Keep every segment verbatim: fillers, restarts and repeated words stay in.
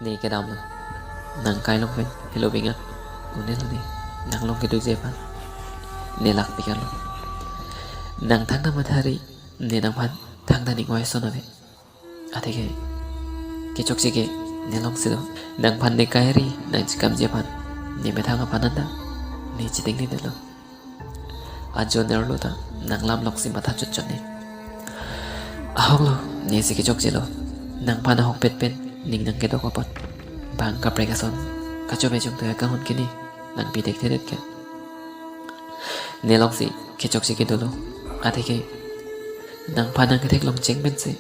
Ne kedamlo. Nang kai along pen helo binga. Un'elo ne. Nang along kedoji aphan ne lakpik-anlo. Nang thangta mathari, ne nangphan thangta ning oi ason ave. Athe ke kechokche ke ne alongsi do. Nangphan ne kai ari nang chikamji aphan ne methang aphan anta ne chiteng ne detlo. Ajo nerlo ta nang lam alongsi matha chotchot ne. Ahoklo, nesi kechokchelo. Nangphan ahokpet pen ning nangkedok apot bang kaprek ason kachobei chungthu akang hon ke ne nang pidek thedet ke. Ne alongsi kechokche kedolo. Athe ke nangphan nang ketheklong cheng pensi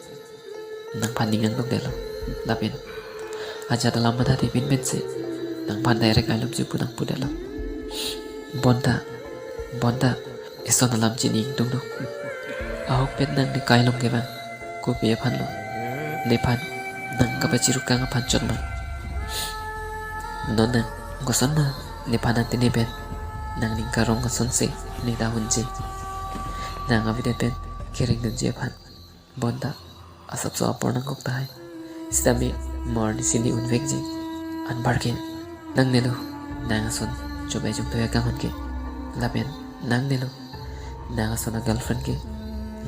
nangphan ning nangdokdetlo. Lapen ajat alam matha thepin pensi nangphan direct ailum chipu nangpudetlo. Bonta, bonta, eson alam chini ingtunglo. Ahokpet nang ne kai along ke bang kopi aphanlo? Nephan nang kapachirukang aphan chot ma? Non nang koson ma nephan nang tini pen nangning karong asonsi ne ta hunji? Nang avedet pen keringdunji aphan. Bonta, asapso apor nangkok tahai. Sitame mo arnisi ne unvekji. Anpar ke nangnelo nang ason chobei chungthu akang hon ke. Lapen nangnelo nang ason a girlfriend ke.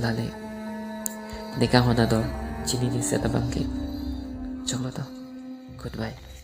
Lale ne kanghon ador chinine seta bang ke. Choklo to. Goodbye.